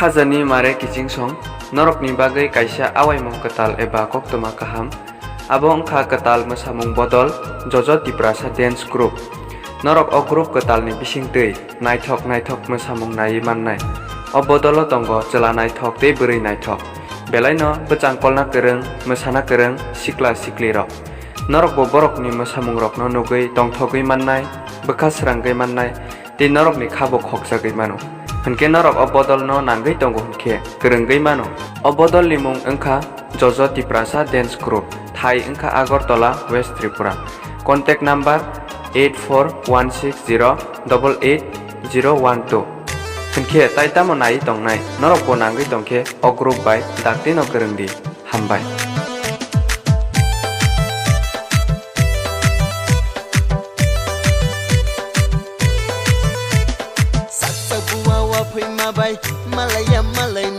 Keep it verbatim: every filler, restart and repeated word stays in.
Khajani mare kiching song, norokni bagwi kaisa awaimung kwtal eba koktwma kaham. Abo wngkha kwtal mwsamung bodol Jojo Tiprasa Dance Group. Norok o group kwtalni bisingtwi naithok naithok mwsamung naiwi mannai. O bodolo tongo chwla naithok tei bwrwi naithok. Belaino bwchang kolna kwrwng, mwsana kwrwng, sikla siklirok. Norokbo borokni mwsamungrokno nugwi tongthogwi mannai, bwkha srangwi mannai, tei norokni khabo khokjagwi mano. Hinkhe norok o bodolno nangwi tongo hinkhe kwrwngwi mano. O bodolni mung wngkha Jojo Tiprasa Dance Group, thai wngkha Agartala, West Tripura. Contact number eight four one six zero double eight zero one two. Hinkhe tai tamo naiwi tongnai, norokbo nangwi tongkhe o group bai daktino kwrwngdi. Hambai. Saksa bua wa phaima bai, malaya malai